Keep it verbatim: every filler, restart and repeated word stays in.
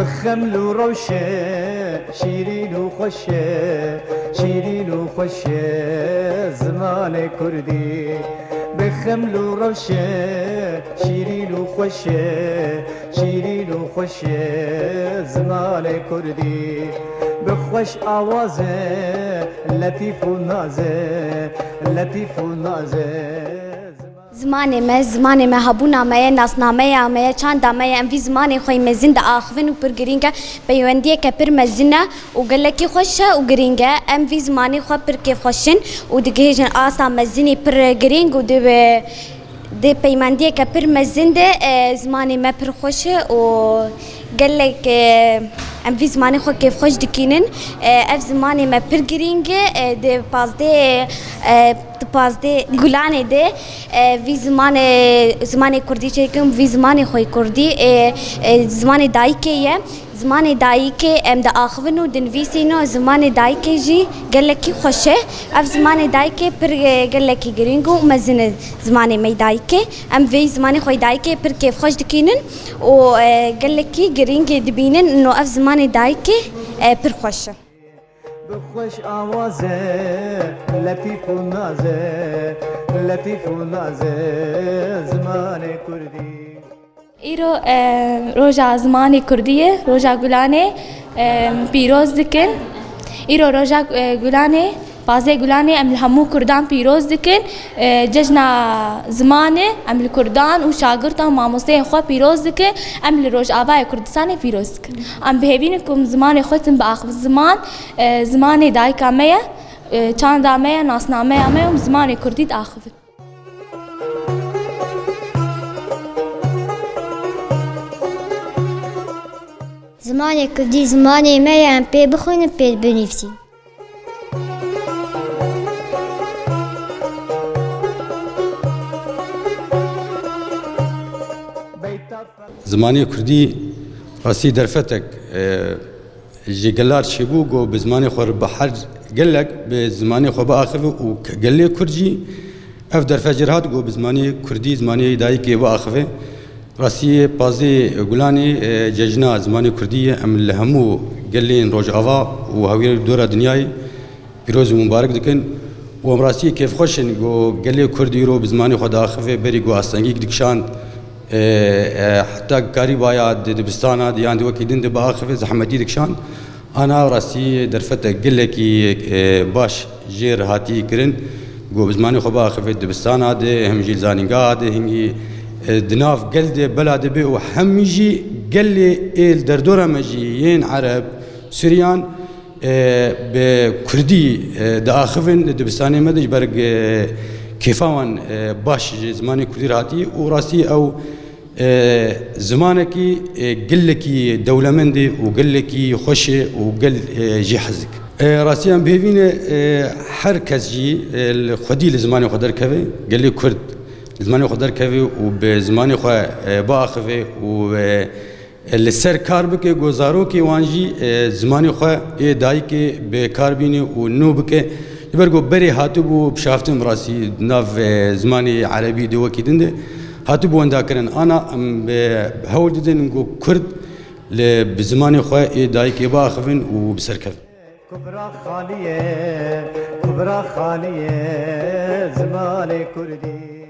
Xeml û rewşe, şîrîn û xweş e, şîrîn û xweş e zimanê kurdî. Bi xeml û rewşe, şîrîn û xweş e, şîrîn û xweş e zimanê kurdî. Bi xweş awaz e, letîf û naz e, letîf û naz e. Zimanê me, zimanê me hebûna me ye, nasnameya me ye, çanda me ye. Em vî zimanê xwe yê mezin diaxivin û pir girîng e. Peywendiyeke pir mezin e û gelekî xweş e û girîng e. Em vî zimanê xwe pir kêfxweş in û digihêjin asta mezinî pir girîng û di, di peymendiyeke pir mezin de, e, zimanê me pir xweş e û gelek, e, em vî zimanê xwe kêfxweş dikînin. E, ev zimanê me pir girîng e, e, di pazdeh, e, Di pazdeh Gulanê de, e, vî zimanê, zimanê kurdî çêkim, vî zimanê xwe yê kurdî, e, e, zimanê dayikê ye. Zimanê dayikê em diaxivin û dinivîsîn û zimanê dayikê jî gelekî xweş e. Ev zimanê dayikê pir, e, gelekî girîng û mezin e zimanê me yê dayikê. Em vê zimanê xwe yê dayikê pir kêfxweş dikînin û, e, gelekî girîng dibînin. Û ev zimanê dayikê, e, pir xweş e. Bi xweş awaz e, letîf û naz e, letîf û naz e zimanê kurdî. Îro, e, roja zimanê kurdî ye, roja Gulanê, e, pîroz dikin. Îro roja, e, Gulanê, pazdeh Gulanê em li hemû kurdan pîroz dikin. E, cejna zimanê em li kurdan û şagirtan û mamosteyên xwe pîroz dikin. Em li Rojavayê Kurdistanê pîroz dikin. Em bi hêvî ne ku em zimanê xwe tim biaxivin. Ziman, e, zimanê dayika me ye, e, çanda me ye, nasnameya me ye û em zimanê kurdî diaxivin. Zimanê kurdî zimanê me ye, em pê bixwînin, pê binivîsin. Zimanê kurdî rastî derfetek, e, ji gelar çêbû ku bi zimanê xwe re bi her gelek bi zimanê xwe biaxive û gelê kurd jî ev derfet jê re hat ku bi zimanê kurdî, zimanê dayikê biaxive. Rastî pazdeh Gulanê, e, cejna zimanê kurdî ye. Em li hemû gelên Rojava û hewî dora dinyayê pîroz û mibarek dikin û em rastî kêfxweş in ku gelê kurd îro bi zimanê xwe diaxive, berî ku astengî dikişand, e, e, heta karîbaya di dibistana di yan di wekî din de biaxive, zehmetî dikişand. Ana rastî derfetek gelekî, e, baş jê re hatî kirin. Ku bi zimanê xwe biaxive dibistana de, hem jî li zanîngeha de, hingî, e, di nav gel de bela dibe û hemî jî gelê ê li derdora me jî yên Ereb, Suryan, e, bi kurdî, e, diaxivin di dibistanê me de ji ber, e, kêfa wan, e, baş ji zimanê kurdî re hatî û rastî ew E, zimanekî, e, gelekî dewlemend e û gelekî xweş e û gel, e, jê hez dike. E, rastî em bi hêvî ne, e, her kes jî, e, li xwedî li zimanê xwe derkeve, gelê Kurd li zimanê xwe derkeve û bi zimanê xwe, e, biaxive û, e, e, li ser kar bike, ku zarokê wan jî, e, zimanê xwe ê dayikê bi kar bîne û nû bike. Ji ber ku berê hatibû bişaftin bi rastî di nav, e, zimanê erebî de wekî din de hatibû wendakirin. Ana em, e, hewl didin ku Kurd li, bi zimanê xwe ê dayikê biaxivin û bi ser kevin. Kubra Xanî ye, Kubra Xanî ye zimanê kurdî.